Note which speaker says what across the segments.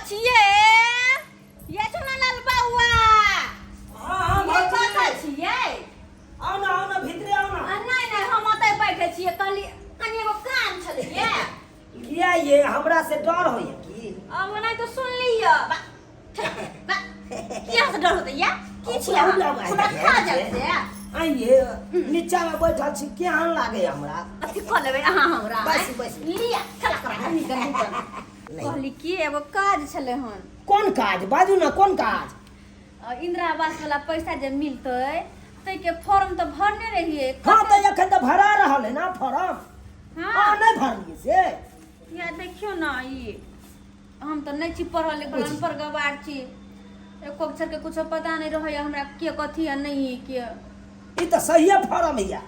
Speaker 1: छियै ये चुनालाल बौआ?
Speaker 2: हाँ हाँ।
Speaker 1: ये
Speaker 2: भौजी।
Speaker 1: कतऽ छियै?
Speaker 2: आउ ना, आउ ना, भीतरे आउ ना।
Speaker 1: आ, नहि नहि, हम ओतऽ बैठे छियै। कहली कनि एगो काम छलैये।
Speaker 2: किया ये हमरा से डर होइए की?
Speaker 1: अब नहि तऽ सुन लिअ। बा, बा, किया से डर होतै? या की छियै अहाँ? हमरा खा जाय से।
Speaker 2: आइए, नीचा में बैठल छी, केहन लागे हमरा?
Speaker 1: अथी कऽ लेबै अहाँ हमरा?
Speaker 2: बैस, बैस।
Speaker 1: लिअ, चला करा निकल निकल।
Speaker 2: नहि।
Speaker 1: कहली की एगो काज छलै हन।
Speaker 2: कोन काज? बाजू ना, कोन काज?
Speaker 1: इंदिरा आवास वाला पैसा जे मिलतै ताहिके फॉर्म तऽ भरने रहियै।
Speaker 2: हाँ, तऽ एखन तऽ भरा रहल है ना फॉर्म।
Speaker 1: हाँ।
Speaker 2: हाँ, नहि भरलियै से?
Speaker 1: या देखियौ ना, ई हम तऽ नहि छी पढ़ल लिखल, अनपढ़ गवार छी। एको अक्षर के कुछो पता नहि रहैया हमरा, के कथी आ नहि के।
Speaker 2: ई तऽ सहिए फॉर्म है।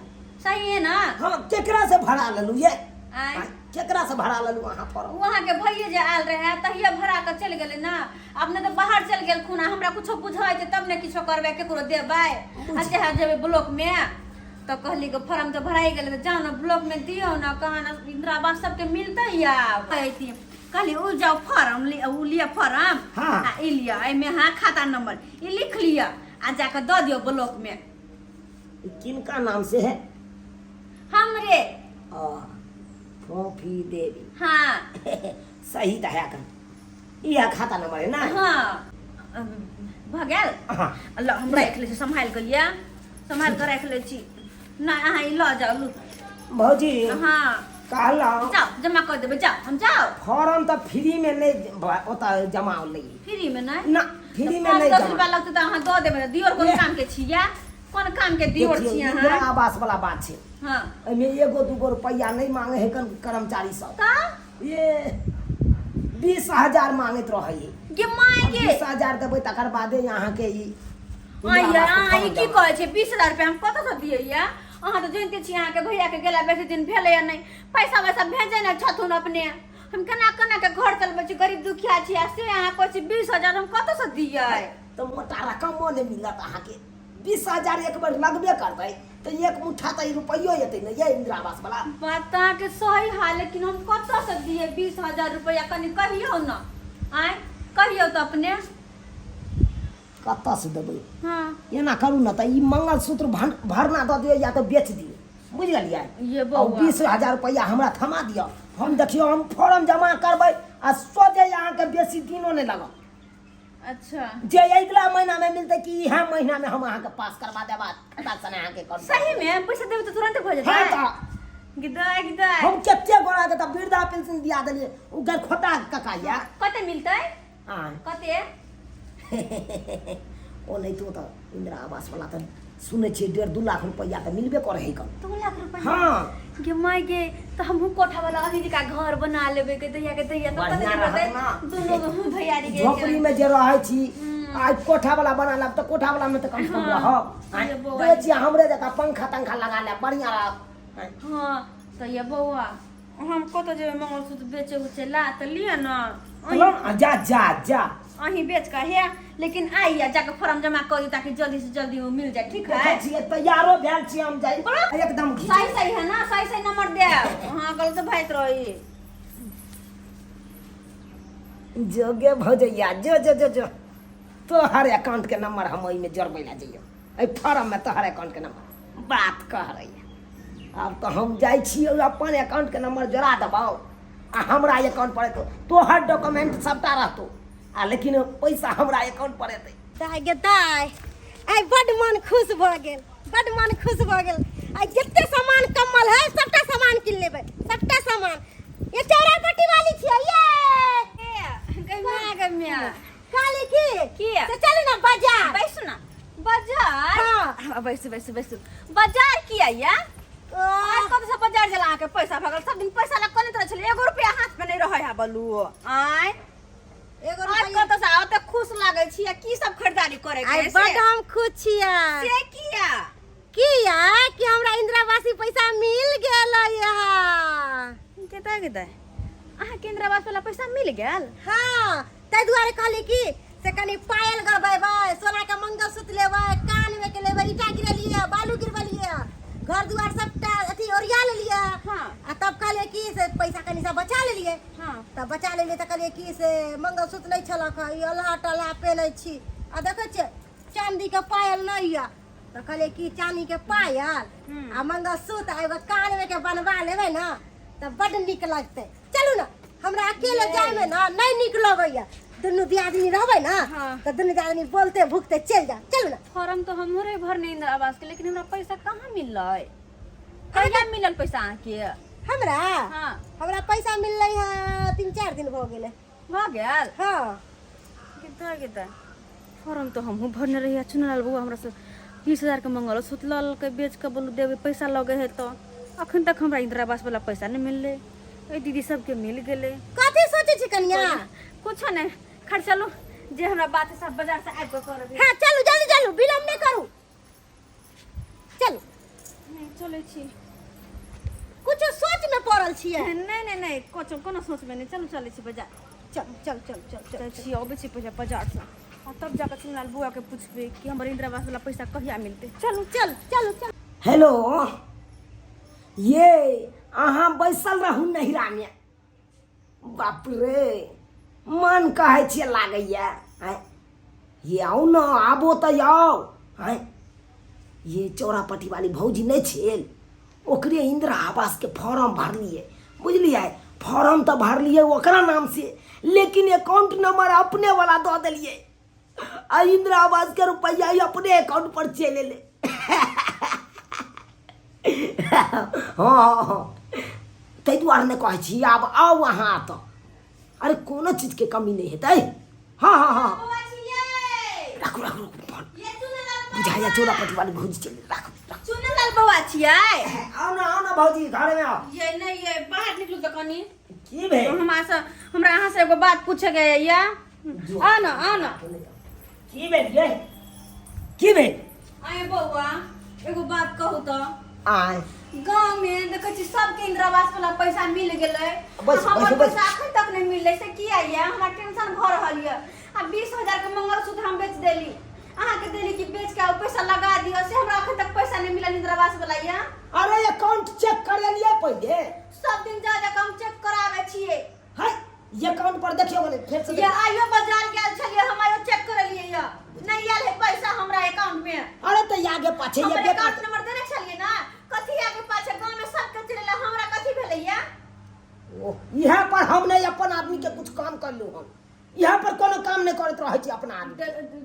Speaker 1: सही है ना?
Speaker 2: हाँ, केकरा से भरा लेलू ये?
Speaker 1: आँय?
Speaker 2: आँय, केकरा से भरा लेलू अहाँ फॉर्म?
Speaker 1: वहाँ के भैये जे आयल रहे तहिये भरा के चलि गेलै ना। अपने तऽ बाहर चलि गेलखुन आ हमरा कुछो बुझै तब ने किछो करबै, केकरो देबै आ चाहे जेबै ब्लॉक में। तऽ कहली कि फॉर्म तऽ भराइ गेलै तऽ जाउ ने ब्लॉक में दियौ ने, कहाँ ने इंदिरा आवास सबके मिलतै। आब कहती कहली ओ जाउ फॉर्म उ लिअ फॉर्म।
Speaker 2: हाँ।
Speaker 1: आ ई लिअ, एहिमे अहाँ खाता नंबर ई लिख लिअ आ जाकऽ दऽ दियौ ब्लॉक में।
Speaker 2: ई किनका नाम से है?
Speaker 1: हमरे।
Speaker 2: आ, फोफी देवी?
Speaker 1: हाँ।
Speaker 2: सही तऽ है कन, इएह खाता नंबर है ना?
Speaker 1: हाँ, भऽ गेल।
Speaker 2: हाँ।
Speaker 1: ल, हम राखि लै छी, सम्हालि कऽ लिअ, सम्हालि कऽ राखि लै छी। नहि, अहाँ ई लऽ जाउ, लू।
Speaker 2: भौजी।
Speaker 1: हाँ।
Speaker 2: कहलहुँ।
Speaker 1: जाउ, जमा कऽ देबै, जाउ, हम जाउ।
Speaker 2: फॉर्म तऽ फ्री में नहि ओतऽ जमा लै।
Speaker 1: फ्री में नहि?
Speaker 2: ना, फ्री में
Speaker 1: पाँच
Speaker 2: नहि
Speaker 1: दस
Speaker 2: जमा।
Speaker 1: रुपया लगतै तऽ अहाँ दऽ देबै ने। दियोर कोन काम के छी? या कोन काम के दियोर
Speaker 2: देखियौ,
Speaker 1: छी
Speaker 2: इंदिरा
Speaker 1: अहाँ?
Speaker 2: आवास वाला बात छै।
Speaker 1: हाँ।
Speaker 2: एहिमे एगो दूगो रुपैआ नहि मांगे है कर्मचारी सब।
Speaker 1: तऽ
Speaker 2: ये 20,000 मांगैत रहै है।
Speaker 1: गे माय गे!
Speaker 2: 20,000 देबै तकर बादे अहाँके ई
Speaker 1: आइ
Speaker 2: इंदिरा आवासके
Speaker 1: अहाँ ई
Speaker 2: फॉर्म
Speaker 1: की
Speaker 2: जमा।
Speaker 1: कहै छै? 20,000 रुपया हम कतऽसँ दियै? या अहाँ तऽ जानिते छी, अहाँके भैयाके गेला बेसी दिन भेलैया नहि, पैसा वैसा भेजै नहि छथुन अपने। हम केना केना के घर चलबै छी, गरीब दुखिया छी। आ से अहाँ कहै छी 20,000, हम कतऽसँ दियै?
Speaker 2: तऽ मोटा रकमो नहि मिलत अहाँके। 20,000 एक बेर लगबे करबै तऽ एक मुठ्ठा तऽ ई रुपैयो एतै ने ये इंदिरा आवास वाला।
Speaker 1: बात तऽ अहाँके सही है, लेकिन हम कतऽसँ दियै 20,000 रुपैआ? कनि कहियौ ने, आँय, कहियौ तऽ अपने।
Speaker 2: कतऽसँ देबै?
Speaker 1: हाँ।
Speaker 2: एना करू ने तऽ ई मंगलसूत्र भरना दऽ दियौ या तऽ बेच दियौ, बुझि गेलियै?
Speaker 1: ये
Speaker 2: आ
Speaker 1: बौआ।
Speaker 2: 20,000 रुपैआ हमरा थमा दिअ। हम देखियौ, हम फॉर्म जमा करबै आ सोझे अहाँके बेसी दिनो नहि लागत।
Speaker 1: अच्छा।
Speaker 2: जे अगिला महीना में मिलतै कि इएह महीना में हम अहाँके पास करवा देब आ फटाक से अहाँके कर देब।
Speaker 1: सही में पैसा देबै तऽ तुरंत भऽ जेतै?
Speaker 2: हाँ तऽ।
Speaker 1: गिदाय गिदाय।
Speaker 2: हम कते गोरा के तऽ वृद्धा पेंशन दिया देलियै। ओ गरखोता कका या।
Speaker 1: कते मिलतै?
Speaker 2: आँय?
Speaker 1: कते?
Speaker 2: ओ नहि तो तऽ इंदिरा आवास वाला तऽ सुनै छियै 1.5 2 लाख रुपैआ तऽ मिलबे करै है कन।
Speaker 1: 2 लाख रुपैआ?
Speaker 2: हाँ।
Speaker 1: गे माय गे, तऽ हमहूँ कोठा वाला अही जकाँ घर बना लेबै के दहिया के दहिया तऽ कते
Speaker 2: बढ़िआँ
Speaker 1: दिन होतै
Speaker 2: रहत ना।
Speaker 1: दुनू भैयारी के।
Speaker 2: झोपड़ी में जे रहै छी, आइ कोठा वाला बना लेब तऽ कोठा वाला में तऽ कम से कम
Speaker 1: हाँ।
Speaker 2: रहब। आँय,
Speaker 1: ये बौआ।
Speaker 2: देखै छियै, हमरे जकाँ पंखा तंखा लगा लेब, बढ़िआँ रहब। आँय,
Speaker 1: हाँ तऽ ये बौआ, हम कतऽ जेबै मंगलसूत्र बेचे उचे ला? तऽ लिअ ने अहीं।
Speaker 2: चलो ना, जा जा जा।
Speaker 1: अहीं बेच कऽ हे, लेकिन आइ आ जाके फॉर्म जमा कर दियौ ताकि जल्दी से जल्दी वो मिल जाए, ठीक है?
Speaker 2: देखै छियै, तैयारो भेल छियै, हम जाइ एकदम घीच।
Speaker 1: सही सही है ना? सही सही नंबर देब, हाँ, गलत भाइत रही।
Speaker 2: जोगे भौजैया, जो जो जो जो, तोहर अकाउंट के नंबर हम ओहिमे जोड़बै ला जइयो। एहि फॉर्म में तोहर अकाउंट के नंबर बात कह रही है। आब तऽ हम जाइ छियै, अपन अकाउंट के नंबर जोड़ा देबौ आ हमरा अकाउंट पर एतौ। तोहर डॉक्यूमेंट सबटा रहतौ आ लेकिन पैसा हमरा अकाउंट पर एतै।
Speaker 3: दाय गे दाय, आइ बड्ड मन खुश भऽ गेल, बड्ड मन खुश भऽ गेल। आइ जते सामान कम्मल है सबटा सामान कीन लेबै, सबटा सामान। ये चौरा पट्टी वाली छियै ये।
Speaker 1: गम्या गम्या।
Speaker 3: कहली की
Speaker 1: की?
Speaker 3: से चलू ने बाजार।
Speaker 1: बैसू ना। बाजार?
Speaker 3: हाँ।
Speaker 1: हाँ, बैसू बैसू बैसू। बाजार किया या? आइ कब से बाजार जला अहाँके पैसा भगल? सब दिन पैसा लग कोने तरह छलै, एगो रुपया हाथ में नहीं रहै है बलू। आय
Speaker 3: एगो
Speaker 1: आइ
Speaker 3: रुपैआ
Speaker 1: कतऽ से ओते खुश लागै छी आ की सब खरीदारी करे के
Speaker 3: आइ
Speaker 1: है से?
Speaker 3: बड्ड हम खुश छियै।
Speaker 1: से किया?
Speaker 3: किया कि हमरा इंदिरावासी पैसा मिल गेल यहाँ।
Speaker 1: केता केता अहाँके इंदिरा आवास वाला पैसा मिल गेल?
Speaker 3: हाँ, ताहि दुआरे कहली कि से कनि पायल गड़बेबै, सोना के मंगलसूत्र लेबै, कान में के लेबै। ईटा गिरेलियै, बालू गिरबेलियै, घर दुआर सबटा अथी ओरिया लेलियै। आ तब कहलियै कि से पैसा कनि सा बचा लेलियै। तब बचा लेलियै तऽ कहलियै कि से मंगलसूत्र नहि छलक हँ, ई अल्हा टल्हा पेन्है छी। आ देखै छियै चाँदीके पायल नहि यऽ, तऽ कहलियै कि चाँदीके पायल आ मंगलसूत्र आ एगो कानमे के बनवा लेबै ने तऽ बड्ड नीक लगतै। चलू ने, हमरा अकेले जायमे ने नहि नीक लगैया, दुनू दियादनी रहबै ने तऽ दुनू दियादनी बोलते भुकते चलि जायब। चलू ने।
Speaker 1: फॉर्म तऽ हमहूँ रही भरने इंदिरा आवास के, लेकिन हमरा पैसा कहाँ मिललै? कहिया मिलल पैसा अहाँके?
Speaker 3: हमरा? हमरा पैसा मिललै है 3-4 दिन भऽ गेलै।
Speaker 1: भऽ गेल?
Speaker 3: हँ।
Speaker 1: कितना कितना फॉर्म तऽ हमहूँ भरने रहियै। चुनलाल बौआ हमरा से 20,000 के मंगलसूत्र लऽ लेलकै बेच कऽ, बोलू देबै पैसा लगे है, तऽ अखन तक हमरा इंदिरा आवास वाला पैसा नहि मिललै। एहि दीदी सबके मिल गेलै।
Speaker 3: कथी सोचै छी कनिया?
Speaker 1: कुछो नहि, खैर चलू, जे हमरा बात है सब बाजार से आबि कऽ करब।
Speaker 3: हँ चलू, जल्दी चलू, विलम्ब नहि करू, चलू।
Speaker 1: चलै छी।
Speaker 3: कुछो सोच में पड़ल छियै?
Speaker 1: नहि नहि नहि, कुछो कोनो सोच में नहि, चलू चलै छी बाजार।
Speaker 3: चल चल चल चल चल।
Speaker 1: जाइ छी, अबै छी पहिले बाजारसँ आ तब जाकऽ चुनलाल बौआके पुछबै कि हमर इंदिरा आवास वाला पैसा कहिया मिलतै। चलू।
Speaker 3: चल चलू चल।
Speaker 2: हेलो, ये अहाँ बैसल रहू नैहरामे। बाप रे, मन कहै छियै लागैया। आँय ये, आउ ने, आबो तऽ आउ। आँय ये, चौरापट्टी वाली भौजी नहि छेल, ओकरे इंदिरा आवासके फॉर्म भरलियै, बुझलियै? फॉर्म तऽ भरलियै ओकरा नाम से, लेकिन अकाउंट नंबर अपने वाला दऽ देलियै आ इंदिरा आवासके रुपैआ अपने अकाउंट पर चलि एलै। हँ हँ, ताहि दुआरे नहि कहै छी, आब आउ अहाँ एतऽ। अरे कोनो चीजके कमी नहि हेतै। हँ हँ हँ, राखू राखू राखू फोन। बुझाइया चोरा पटी वाली भौजी चलि। राखू राखू।
Speaker 1: चुनलाल बौआ छियै?
Speaker 2: आउ ने, आउ ने भौजी, घरमे आउ।
Speaker 1: ये नहि, ये बाहर निकलू तऽ कनि।
Speaker 2: की भेल?
Speaker 1: हमरा से हमरा अहाँ से एगो बात पूछे के ये। आ न, आ न।
Speaker 2: की भेल ये? की भेल?
Speaker 1: आय बौआ, एगो बात कहू तऽ।
Speaker 2: आय।
Speaker 1: गाँव में देखै छी सबके इंदिरा आवास वाला पैसा मिल गेलै,
Speaker 2: बस,
Speaker 1: आ हमर
Speaker 2: बस, बस।
Speaker 1: पैसा अखन तक नहि मिललै, से किया? ये हमरा टेंशन भऽ रहल ये। आ 20,000 के मंगलसूत्र हम बेच देली, अहाँके देली कि बेच के पैसा लगा दियौ, से हमरा अखन तक पैसा नहि मिलल इंदिरा आवास वाला ये।
Speaker 2: अरे अकाउंट चेक करेलियै पहिले?
Speaker 1: सब दिन जा जा के हम चेक कराबै छियै।
Speaker 2: है, ये अकाउंट पर देखियौ ने फेर से।
Speaker 1: ये आइयो बाजार गेल छलियै हम, आइयो चेक करेलियै, ये नहि आयल है पैसा हमरा अकाउंट में।
Speaker 2: अरे तऽ आगे पाछे
Speaker 1: हमर
Speaker 2: ये
Speaker 1: अकाउंट नंबर देने छलियै ना। कथी आगे पाछे? गांव में सबके चलि एलै, हमरा कथी भेलै ये?
Speaker 2: ओह, इएह पर हम नहि अपन आदमी के कुछ काम कर लू। हम इएह पर कोनो काम नहि करैत रहै छी अपना आदमी।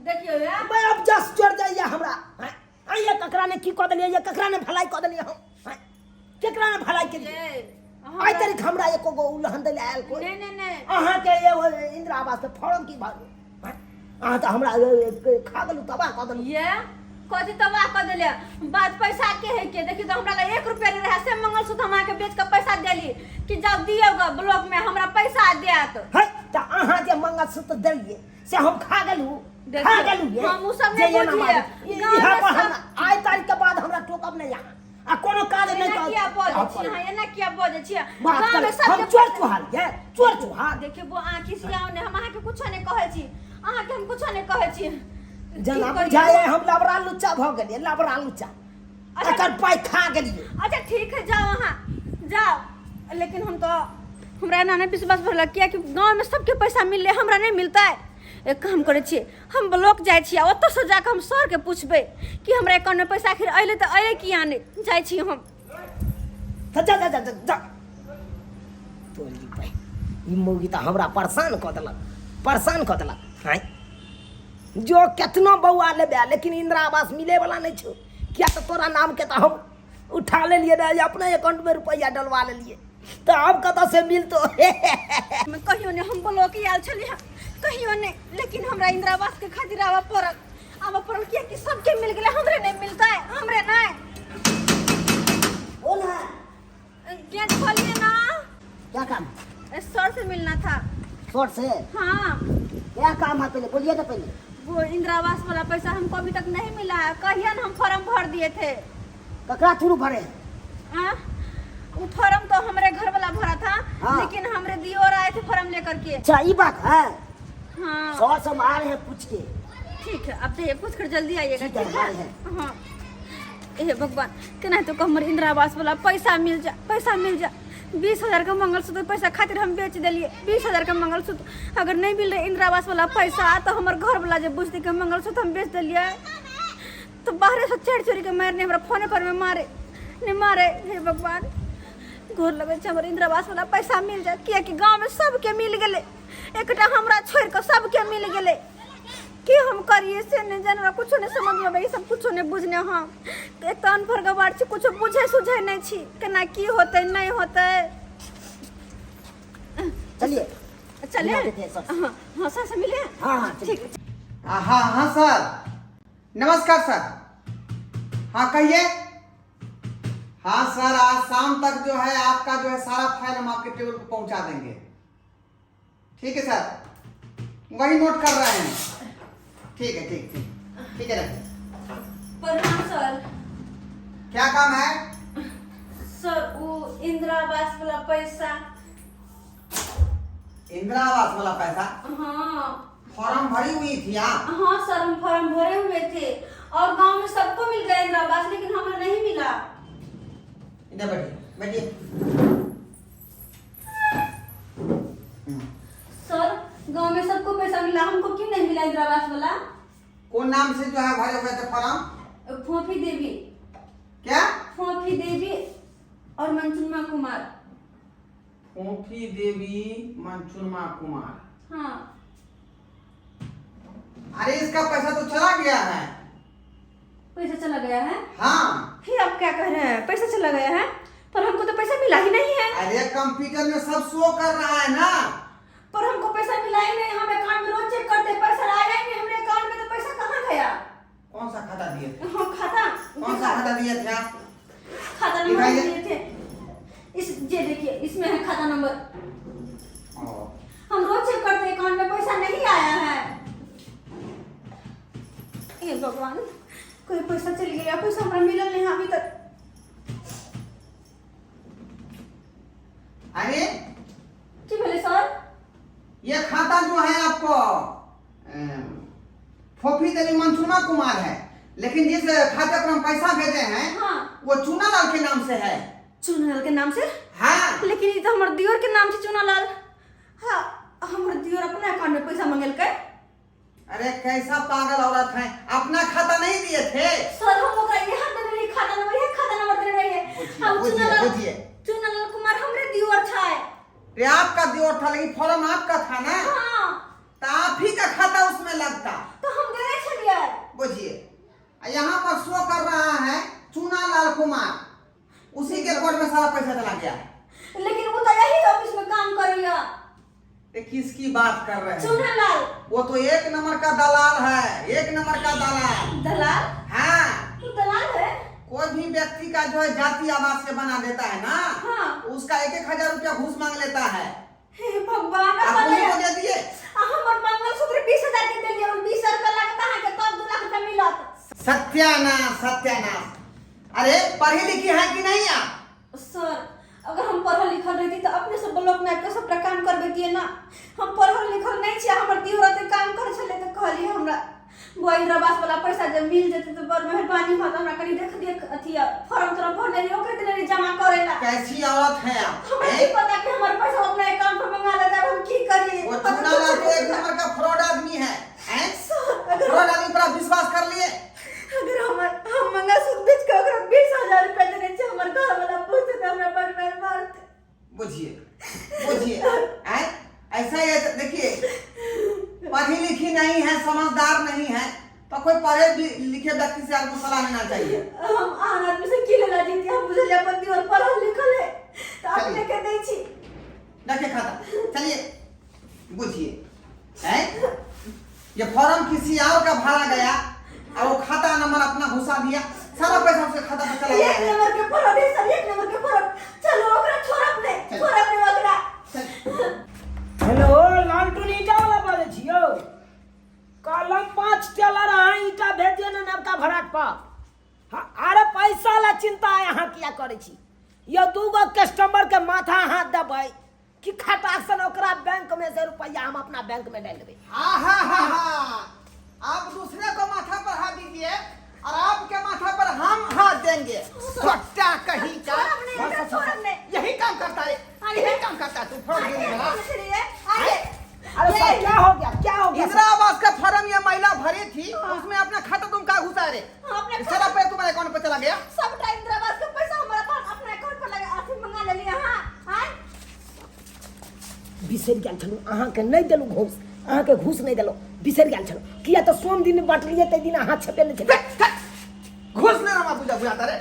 Speaker 1: देखियौ ये।
Speaker 2: मैं अब जस चढ़ जाइए हमरा। हैं? आँ, ये ककरा ने की कऽ देलियै? ये ककरा ने भलाई कऽ देलियै हम? हैं? केकरा ने भलाई केलियै?
Speaker 1: ये
Speaker 2: आइ तारीख हमरा एको गो उलहन दै लए आयल कोइ?
Speaker 1: नहि नहि नहि।
Speaker 2: अहाँके एगो इंदिरा आवास के फॉर्म की भरलू? हैं? अहाँ तऽ हमरा खा गेलू, तबाह कऽ देलू।
Speaker 1: ये कथी तबाह कऽ देले? बात पैसा के है के देखियौ तऽ हमरा लग 1 रुपया नहि रहै, से मंगलसूत्र हम अहाँके बेच कऽ पैसा देली कि जाउ दियौ ग ब्लॉक में, हमरा पैसा देत।
Speaker 2: है तऽ अहाँ जे मंगलसूत्र देलियै से हम खा गेलू?
Speaker 1: देखियौ,
Speaker 2: खा गेलू ये?
Speaker 1: हम उ सब
Speaker 2: जे
Speaker 1: नहि
Speaker 2: एना
Speaker 1: बुझियै।
Speaker 2: मारै।
Speaker 1: गाँवमे
Speaker 2: इएह पर
Speaker 1: सब-
Speaker 2: हमरा आइ तारीख के बाद हमरा टोकब नहि अहाँ आ कोनो काज नहि
Speaker 1: एना किया बजै छी अहाँ? एना किया बजै छी?
Speaker 2: बात
Speaker 1: गाँवमे
Speaker 2: कर
Speaker 1: सबके
Speaker 2: हम चोर चुहार ये, चोर चुहार।
Speaker 1: देखियौ बौ, अहाँ खिसियाउ नहि, हम अहाँके कुछो नहि कहै छी, अहाँके हम कुछो नहि कहै छी।
Speaker 2: जेना
Speaker 1: की करियै?
Speaker 2: बुझाइए हम लबड़ा लुच्चा भऽ गेलियै, लबड़ा लुच्चा।
Speaker 1: अच्छा।
Speaker 2: एकर पाइ खा गेलियै।
Speaker 1: अच्छा ठीक है, जाओ अहाँ जाओ, लेकिन हम तो हमरा एना नहि विश्वास भरल, कियाकि गाँवमे सबके पैसा मिललै, हमरा नहि मिलतै। एक काम करै छियै, हम ब्लॉक जाइ छियै आ ओतऽसँ जाकऽ हम सरके पुछबै कि हमरा अकाउंटमे पैसा आखिर अयलै तऽ अयलै किया नहि। जाइ छी हम।
Speaker 2: तऽ जा जा जा जा जा तोरी पाइ, ई मौगी तऽ हमरा परेशान कऽ देलक, परेशान कऽ देलक। आँय जो, केतनो बौआ लेबै लेकिन इंदिरा आवास मिले वाला नहि छौ, किया तऽ तोरा नामके तऽ हम उठा लेलियै रहे, अपने अकाउंटमे रुपैआ डलवा लेलियै, तऽ आब कतऽ से मिलतो?
Speaker 1: हम कहियो नहि, हम ब्लॉक आयल छलियै कहियो नहि, लेकिन हमरा इंदिरा आवास के खातिर आबऽ पड़ल, आबऽ पड़ल, कियाकि सबके मिल गेलै, हमरे नहि मिलतै? हमरे नहि।
Speaker 2: बोल है।
Speaker 1: गेट खोलिए ना।
Speaker 2: क्या काम?
Speaker 1: सर से मिलना था।
Speaker 2: सर से?
Speaker 1: हाँ।
Speaker 2: क्या काम है, पहले बोलिए ना पहले।
Speaker 1: वो इंदिरा आवास वाला पैसा हमको अभी तक नहीं मिला है, कहिया न हम फॉर्म भर दिए थे।
Speaker 2: ककरा थ्रू भरे?
Speaker 1: हाँ? वो फॉर्म तो हमारे घर वाला भरा था। लेकिन हमरे दियोर आए थे फॉर्म लेकर के।
Speaker 2: अच्छा, ये बात है।
Speaker 1: हाँ।
Speaker 2: सर सब आ रहे हैं पूछ के।
Speaker 1: ठीक है, अब जाइए, पूछ कर जल्दी आइएगा।
Speaker 2: ठीक है,
Speaker 1: ठीक है।
Speaker 2: आ रहे हैं।
Speaker 1: हाँ। हे भगवान, केनाहितो कऽ हमर इंदिरा आवास वाला पैसा मिल जा, पैसा मिल जा। 20,000 के मंगलसूत्र पैसा खातिर हम बेच देलिए। 20,000 के मंगलसूत्र अगर नहीं मिल रहे इंदिरा आवास वाला पैसा तो हमर घर वाला जे बुझते कि मंगलसूत्र हम बेच देलिए तो बाहरे से चढ़ चोरी के मारने, हमरा फोने पर में मारे नहीं मारे। हे भगवान, गोर लगे छै हमर इंदिरा आवास वाला पैसा मिल जाए, कियाकि गाँव में सबके मिल गेलै, एकटा हमरा छोड़ि कऽ सबके मिल गेलै। की हम करिए से नहीं जान, हमरा कुछो नहीं समझ में आबै, ई सब कुछो नहीं बुझने हम। एक तऽ अनपढ़ गवार छी, कुछो बुझै सुझै नहीं छी, केना की होतै नहीं होतै।
Speaker 2: चलिए
Speaker 1: चले।
Speaker 2: मिला देते हैं सर।
Speaker 1: हाँ हाँ सर से मिले।
Speaker 2: हाँ, हाँ, चलिए।
Speaker 1: ठीक।
Speaker 4: हाँ हाँ सर, नमस्कार सर। हाँ कहिए। हाँ सर, आज शाम तक जो है आपका जो है सारा फाइल हम आपके टेबल पर पहुंचा देंगे। ठीक है सर, वही नोट कर रहे हैं। ठीक है, ठीक ठीक ठीक है, रखिए।
Speaker 1: प्रणाम सर।
Speaker 4: क्या काम है?
Speaker 1: सर, वो इंदिरा आवास वाला पैसा।
Speaker 4: इंदिरा आवास वाला पैसा?
Speaker 1: हाँ।
Speaker 4: फॉर्म भरी हुई थी आप?
Speaker 1: हाँ सर, हम फॉर्म भरे हुए थे और गांव में सबको मिल गया इंदिरा आवास, लेकिन हमें नहीं मिला।
Speaker 4: इधर बैठिए, बैठिए।
Speaker 1: सर, गांव में सबको पैसा मिला, हमको क्यों नहीं मिला इंदिरा आवास वाला?
Speaker 4: कौन नाम से जो है भरे हुए थे फॉर्म?
Speaker 1: फोफी देवी।
Speaker 4: क्या?
Speaker 1: फोफी देवी और मनचुनमा कुमार।
Speaker 4: फोफी देवी, मनचुनमा कुमार।
Speaker 1: हाँ।
Speaker 4: अरे इसका पैसा तो चला गया है।
Speaker 1: पैसा चला गया है?
Speaker 4: हाँ।
Speaker 1: फिर आप क्या कह रहे हैं, पैसा चला गया है? पर हमको तो पैसा मिला ही नहीं है।
Speaker 4: अरे कंप्यूटर में सब शो कर रहा है ना।
Speaker 1: पर हमको पैसा मिला ही नहीं, हम अकाउंट में रोज चेक करते हैं, पैसा आया ही नहीं हमारे अकाउंट में, तो पैसा कहाँ गया?
Speaker 4: कौन सा खाता दिए थे?
Speaker 1: हाँ, खाता।
Speaker 4: कौन सा खाता दिए थे आप?
Speaker 1: खाता नंबर
Speaker 4: दिखाइए।
Speaker 1: दिए थे, इस ये देखिए, इसमें है खाता नंबर।
Speaker 4: ओ,
Speaker 1: हम रोज चेक करते हैं, अकाउंट में पैसा नहीं आया है। हे भगवान, कोई पैसा चल गया, पैसा हमरा मिलल नहीं अभी तक।
Speaker 4: अरे
Speaker 1: की भेलै सर?
Speaker 4: ये खाता जो है आपको फोफी देवी मनचुना कुमार है, लेकिन जिस खाते पर हम पैसा भेजे हैं
Speaker 1: हाँ।
Speaker 4: वो चूनालाल के नाम से है।
Speaker 1: चूनालाल के नाम से?
Speaker 4: हाँ।
Speaker 1: लेकिन ये तो हमर दियोर के नाम से चूनालाल। हाँ, हमर दियोर अपना अकाउंट में पैसा मंगेलकै।
Speaker 4: अरे कैसा पागल औरत है, अपना खाता नहीं दिए थे।
Speaker 1: सर, हम ओकरा यहाँ देने रहिए खाता नंबर, यहाँ खाता नंबर देने रहिए।
Speaker 4: बुझिए,
Speaker 1: हम
Speaker 4: बुझिए,
Speaker 1: चूनालाल,
Speaker 4: बुझिए।
Speaker 1: चूनालाल कुमार हमरे दियोर छै।
Speaker 4: अरे आपका दियोर था, लेकिन फॉर्म आपका था ना।
Speaker 1: हाँ।
Speaker 4: तो आप ही का खाता उसमें लगता।
Speaker 1: तो हम देने छलिए।
Speaker 4: बुझिए, यहाँ पर शो कर रहा है चूनालाल कुमार, उसी के अकाउंट में सारा पैसा चला गया।
Speaker 1: लेकिन वो तो यही ऑफिस में काम करिया।
Speaker 4: ये किसकी बात कर रहे हैं?
Speaker 1: चूनालाल।
Speaker 4: वो तो एक नंबर का दलाल है, एक नंबर का दलाल।
Speaker 1: दलाल?
Speaker 4: हाँ।
Speaker 1: वो दलाल है?
Speaker 4: कोई भी व्यक्ति का जो है जाति आवास से बना देता है ना,
Speaker 1: हाँ।
Speaker 4: उसका 1-1 हजार रुपया घूस मांग लेता है।
Speaker 1: हे भगवान,
Speaker 4: आप
Speaker 1: अपन
Speaker 4: उन्हीं को दे दिए?
Speaker 1: हमर मंगलसूत्र 20,000 के देलिए, 20,000 रुपया लागत अहाँके, तब 2 लाख रुपया मिलत।
Speaker 4: सत्यानाश, सत्यानाश। अरे पढ़ी लिखी है कि नहीं आप?
Speaker 1: सर, अगर हम पढ़ल लिखल रहती तो अपने से ब्लॉक में आबिके सबटा काम करबैतियै ना। हम पढ़ल लिखल नहीं छियै, हमर दियोर एते काम करै छलै तऽ कहलियै हमरा बौआ इंदिरा आवास वाला पैसा जब मिल जेतै तऽ बड़ मेहरबानी होत, हमरा कनी देख दिअ। अथी फॉर्म तोरम भरने रहियै, ओकरे देने रहियै जमा करै ला।
Speaker 4: कैसी औरत है आप?
Speaker 1: हमरा
Speaker 4: हैं?
Speaker 1: की पता कि हमर पैसा अपना अकाउंट पर मंगा लेतै, अब हम की करियै?
Speaker 4: वो चूनालाल तो एक नंबर का फ्रॉड आदमी है, हैं?
Speaker 1: सर, अगर
Speaker 4: फ्रॉड आदमी पर आप विश्वास कर लिए?
Speaker 1: अगर हम मंगलसूत्र बेच के ओकरा 20,000 रुपया देने छियै, हमर घर वाला पूछतै तऽ हमरा बड़ मारि मारतै।
Speaker 4: बुझिए, बुझिए, हैं? ऐसा ही है, देखिए पढ़ी लिखी नहीं है, समझदार नहीं है, तो कोई पढ़े लिखे व्यक्ति से आपको सलाह लेना चाहिए।
Speaker 1: हम आन आदमी से की लेना जीती, हम बुझलियै अपन दियोर पढ़ल लिखल है तऽ अपने के दै छी।
Speaker 4: रखिए खाता, चलिए। बुझिए, हैं? ये फॉर्म किसी और का भरा गया और वो खाता नंबर अपना घुसा दिया, सारा पैसा उसके खाता पर चला
Speaker 1: एक
Speaker 4: गया।
Speaker 1: नंबर के फरक है सर, एक नंबर के फरक। चलो ओकरा छोड़ब नहि,
Speaker 4: चल।
Speaker 1: छोड़ब नहि ओकरा।
Speaker 4: चल।
Speaker 2: हेलो, लालटून ईटा वाला बाजै छी यौ। कहलम 5 टेलर अहाँ ईटा भेज दियौ ने नवका भराट पर। हाँ, अरे पैसा ला चिंता अहाँ किया करै छी यौ? 2 गो कस्टमर के माथा हाथ देबै कि खटाक सन ओकरा बैंक में से रुपया हम अपना बैंक में डालि देबै।
Speaker 4: हाँ हाँ हाँ हाँ, आप दूसरे को माथा पर हाथ दीजिए, और आपके माथा पर हम हाथ देंगे। छोटा कहीं का।
Speaker 1: छोड़ब नहीं, हमरा छोड़ब नहीं।
Speaker 4: यही काम करता है, यही काम करता है तू फ्रॉड गिरी वाला।
Speaker 1: अरे
Speaker 2: अरे सर क्या हो गया, क्या हो गया?
Speaker 4: इंदिरा आवास का फॉर्म ये महिला भरी थी, उसमें अपना खाता तुम का घुसा रहे?
Speaker 1: हाँ, अपने
Speaker 4: सारा पैसा तुम्हारे अकाउंट पर चला गया।
Speaker 1: सबटा इंदिरा आवास के पैसा हमरा पास अपना अकाउंट पर लगा अथी मंगा लेलियै अहाँ। आँय?
Speaker 2: बिसरि गेल छलहुँ, अहाँके नहि देलहुँ घूस, अहाँके घूस नहि देलहुँ, बिसरि गेल छलहुँ। किया तऽ सोम दिन बाँटलियै ताहि दिन अहाँ छपे नहि छलियै।
Speaker 4: घूस ले रहा बुझा बुझाता रे,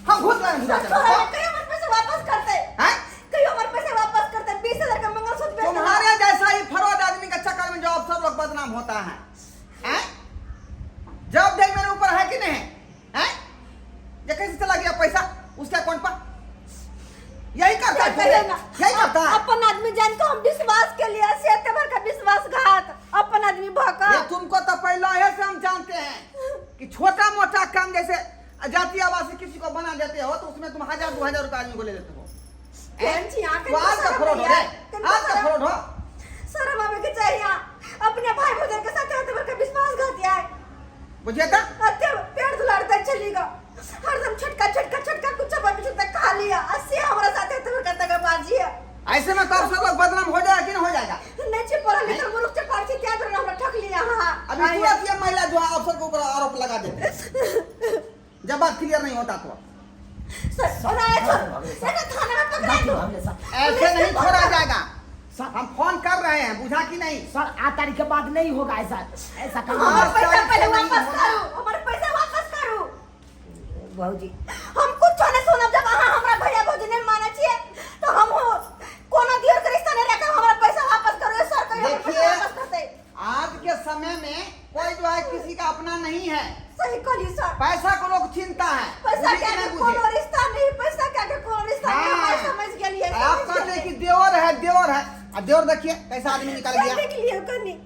Speaker 4: हम घूस ले बुझा
Speaker 1: तोरा कहियो हमर पैसा वापस करते?
Speaker 4: हैं?
Speaker 1: कहियो हमर पैसा वापस करते? 20,000 का मंगलसूत्र बेच देलहुँ।
Speaker 4: तुम्हारे जैसा ही फरोद आदमी का चक्कर में जो अफसर लोग बदनाम होता है, हैं? जवाबदेही मेरे ऊपर है कि नहीं है? ये कैसे चला गया पैसा उसके अकाउंट पर? यही करता है,
Speaker 1: कहियो ना।
Speaker 4: यही करता है।
Speaker 1: अपन आदमी जान के हम विश्वास के लिए से एते बड़का विश्वासघात अपन आदमी भऽ कऽ।
Speaker 4: ये तुमको तो पहले ही से हम जानते हैं कि छोटा मोटा काम जैसे जाति आवास किसी को बना देते हो तो उसमें तुम 1000-2000 रुपया आदमी को ले लेते हो।
Speaker 1: केहन छी अहाँ?
Speaker 4: तो आज का
Speaker 1: शरम
Speaker 4: फ्रॉड हो
Speaker 1: होइया?
Speaker 4: रे,
Speaker 1: कनिको
Speaker 4: आज का
Speaker 1: शरम-
Speaker 4: फ्रॉड हो।
Speaker 1: शरम आवे के चाहिए अहाँ। अपने भाई भौजाई के साथ एते बड़का विश्वासघात यार।
Speaker 4: बुझिए तो?
Speaker 1: अते पेड़ दुलार दै छली ग, हरदम छोटका छोटका छोटका कुछ बन तक खा लिया, आ से हमरा साथे एते बड़का दगाबाजी है।
Speaker 4: ऐसे में तो अफसर लोग बदनाम हो जाएगा कि नहीं हो जाएगा?
Speaker 1: नहीं छे पढ़ल लिखल मूर्ख छे पढ़ छी त्याग हमरा ठक लिया अहाँ।
Speaker 4: अभी तुरंत ये महिला जो है अफसर के ऊपर आरोप लगा देते हैं। जब बात क्लियर नहीं होता तो
Speaker 1: सर, ओना ए छोड़, एकरा थाना में पकड़ा दो।
Speaker 4: ऐसे नहीं छोड़ा जाएगा।
Speaker 2: सर,
Speaker 4: हम फोन कर रहे हैं, बुझा कि नहीं?
Speaker 2: सर 8 तारीख के बाद नहीं होगा ऐसा, ऐसा काम।
Speaker 1: हमर
Speaker 4: आज
Speaker 1: पैसा
Speaker 4: तारीख
Speaker 1: पहले
Speaker 4: से नहीं
Speaker 1: वापस
Speaker 4: होगा।
Speaker 1: करू, हमर पैसा वापस करू।
Speaker 2: भौजी
Speaker 1: हम कुछ नहीं सुनब, जब अहाँ हमरा भैया भौजी नहीं मानै छियै तो हम हो कोनो दियर के रिश्ता नहीं रखब। हमरा पैसा वापस करू सर, कहियो हमर पैसा
Speaker 4: देखिए,
Speaker 1: वापस करतै।
Speaker 4: आज के समय में कोई जो है किसी का अपना नहीं है।
Speaker 1: सही कहली सर।
Speaker 4: पैसा को लोग छीनता है।
Speaker 1: पैसा
Speaker 4: बुझे
Speaker 1: के
Speaker 4: कि
Speaker 1: आगे
Speaker 4: नहीं बुझे?
Speaker 1: कोनो रिश्ता नहीं, पैसा के आगे कोनो रिश्ता नहीं।
Speaker 4: हाँ।
Speaker 1: हम समझ गेलियै,
Speaker 4: आप
Speaker 1: समझ
Speaker 4: कहते हैं
Speaker 1: गेलियै।
Speaker 4: कि देवर है, देवर है, और देवर देखिए कैसा आदमी निकल गया।
Speaker 1: देख लियौ कनी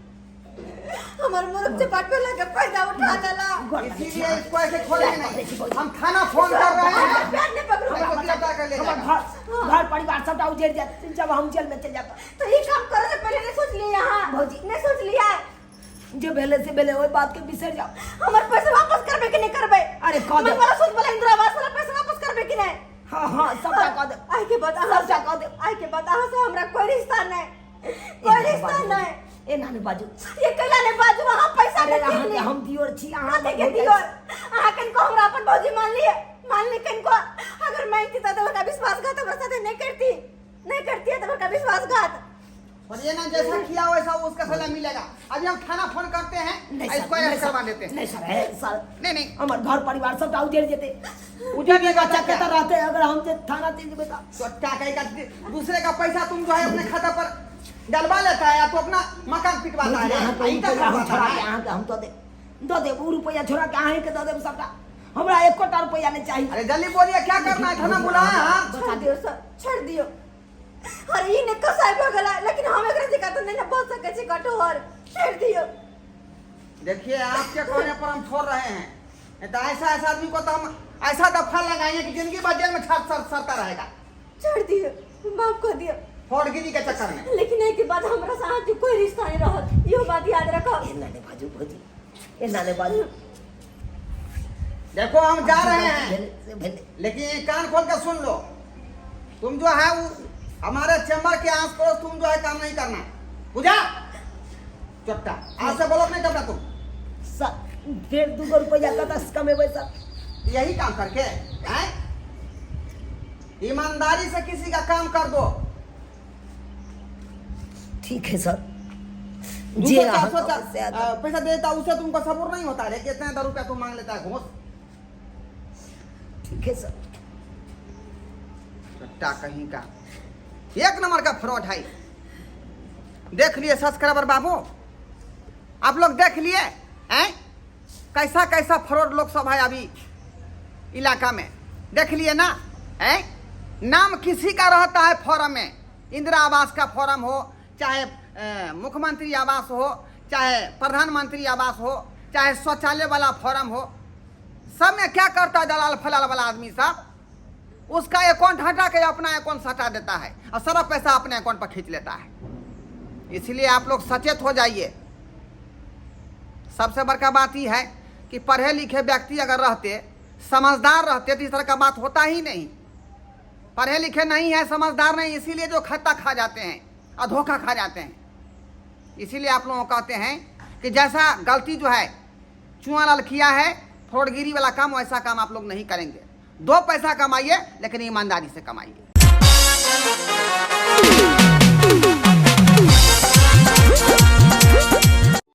Speaker 1: हमर मुर्ख चपाट पे लगे फायदा उठा लेला।
Speaker 4: इसीलिए इसको ऐसे छोड़ेंगे नहीं। हम थाना फोन कर रहे हैं।
Speaker 1: पैर नहीं पकड़ू।
Speaker 4: इसको गिरफ्तार कर ले
Speaker 2: हमर
Speaker 4: जाएगा।
Speaker 2: घर घर परिवार सबटा उजड़ जायत जब हम जेल में चल जाता।
Speaker 1: तो ये काम करे से पहले नहीं सोच लिया यहाँ?
Speaker 2: भौजी।
Speaker 1: नहीं सोच लिया?
Speaker 2: जे भेले से भेले, ओहि बात के बिसरि जाओ।
Speaker 1: हमर पैसा वापस करबे कि नहीं करबे?
Speaker 2: अरे कह देब।
Speaker 1: मंगलसूत्र वाला इंदिरा आवास वाला पैसा वापस करबे कि नहीं?
Speaker 2: हाँ हाँ सबटा कह देब।
Speaker 1: आइ के बाद अहाँ
Speaker 2: सबटा कह देब।
Speaker 1: आइ के बाद अहाँ से हमरा कोई रिश्ता नहीं, कोई रिश्ता नहीं।
Speaker 2: ए नानी बाजू।
Speaker 1: ये कैला नहीं बाजू, अहाँ पैसा
Speaker 2: अरे
Speaker 1: के
Speaker 2: अहाँ के
Speaker 1: हम
Speaker 2: हम दियोर छी, अहाँ
Speaker 1: कथी के दियोर? अहाँ कनको हमरा अपन भौजी मान लिए, मान ली कनको। अगर मांगती तो बड़का विश्वासघात हमरा साथे नहीं करती, नहीं करती है तो बड़का विश्वासघात।
Speaker 4: और ये ना जैसा किया वैसा उसका सजा मिलेगा। अभी हम थाना फोन करते हैं,
Speaker 2: नहीं सर,
Speaker 4: इसको
Speaker 2: नहीं
Speaker 4: अरेस्ट
Speaker 2: सर,
Speaker 4: करवा देते हैं।
Speaker 2: नहीं सर, है सर।
Speaker 4: नहीं नहीं,
Speaker 2: हमर घर परिवार सबटा उजड़ जेते।
Speaker 4: उजड़ जाएगा
Speaker 2: बच्चा
Speaker 4: क्या?
Speaker 2: कतऽ रहते अगर हम जे थाना चलि जेबै तऽ?
Speaker 4: तो क्या कहेगा? दूसरे का पैसा तुम जो है अपने खाता पर डलवा लेता है या तो अपना मकान पिटवाता है।
Speaker 2: अहाँके
Speaker 4: ईंटा
Speaker 2: रुपैआ हम
Speaker 4: खरवाता
Speaker 2: छोड़ा के
Speaker 4: है।
Speaker 2: अहाँके हम दऽ देब, दऽ देब। उ रुपैआ छोड़ा के अहाँके दऽ देब सबटा। हमरा एकोटा रुपैआ नहि चाही।
Speaker 4: अरे जल्दी बोलिए क्या करना है, थाना बुलाया? हाँ
Speaker 1: छोड़ दियो सर, छोड़ दियो। अरे ई ने कसाई भऽ गेलै, लेकिन हम एकरा जकाँ तऽ नहि ने बच सकै छी कठोर। छोड़ दियो।
Speaker 4: देखिए आपके कहने पर हम छोड़ रहे हैं, नहीं तो ऐसा ऐसा आदमी को तो हम ऐसा दफा लगाएंगे कि जिंदगी भर जेल में छाप सर सरता रहेगा।
Speaker 1: छोड़ दियो, माफ कर दियो
Speaker 4: फौजगिरी के चक्कर में।
Speaker 1: लेकिन एहि के बाद हमरा से अहाँके कोई रिश्ता नहीं रहत, इहो बात याद रखब।
Speaker 2: ए नाने बाजू भौजी, ए नाने बाजू।
Speaker 4: देखो हम जा रहे हैं,
Speaker 2: भेले से भेले।
Speaker 4: लेकिन ये कान खोल कर सुन लो, तुम जो है वो हमारे चैम्बर के आस पड़ोस तुम जो है काम नहीं करना, बुझा? चट्टा आज से बोलो नहीं करना तुम।
Speaker 2: सर फेर 2 रुपैआ कतऽ से कमेबै सर?
Speaker 4: यही काम करके हैं? ईमानदारी से किसी का काम कर दो।
Speaker 2: ठीक है सर।
Speaker 4: दो
Speaker 2: जे
Speaker 4: सौ, चार
Speaker 2: अहाँ
Speaker 4: सौ,
Speaker 2: कहबै सएह करब।
Speaker 4: पैसा दे देता उसे तुमको सब्र नहीं होता रे कि इतना 10 रुपया तुम मांग लेता है घूस।
Speaker 2: ठीक है सर।
Speaker 4: चट्टा कहीं का एक नंबर का फ्रॉड है। देख लिए सब्सक्राइबर बाबू, आप लोग देख लिए हैं कैसा कैसा फ्रॉड लोग सब है अभी इलाका में। देख लिए ना हैं? नाम किसी का रहता है फॉर्म में, इंदिरा आवास का फॉर्म हो, चाहे मुख्यमंत्री आवास हो, चाहे प्रधानमंत्री आवास हो, चाहे शौचालय वाला फॉर्म हो, सब में क्या करता है दलाल फलाल वाला आदमी साहब, उसका अकाउंट हटा के अपना अकाउंट सटा देता है और सारा पैसा अपने अकाउंट पर खींच लेता है। इसलिए आप लोग सचेत हो जाइए। सबसे बड़का बात यह है कि पढ़े लिखे व्यक्ति अगर रहते, समझदार रहते, तो इस तरह का बात होता ही नहीं। पढ़े लिखे नहीं है, समझदार नहीं, इसीलिए जो खत्ता खा जाते हैं और धोखा खा जाते हैं। इसीलिए आप लोगों को कहते हैं कि जैसा गलती जो है चुआलाल किया है, फ्रॉडगिरी वाला काम, वैसा काम आप लोग नहीं करेंगे। 2 पैसा कमाइए लेकिन ईमानदारी से कमाइए।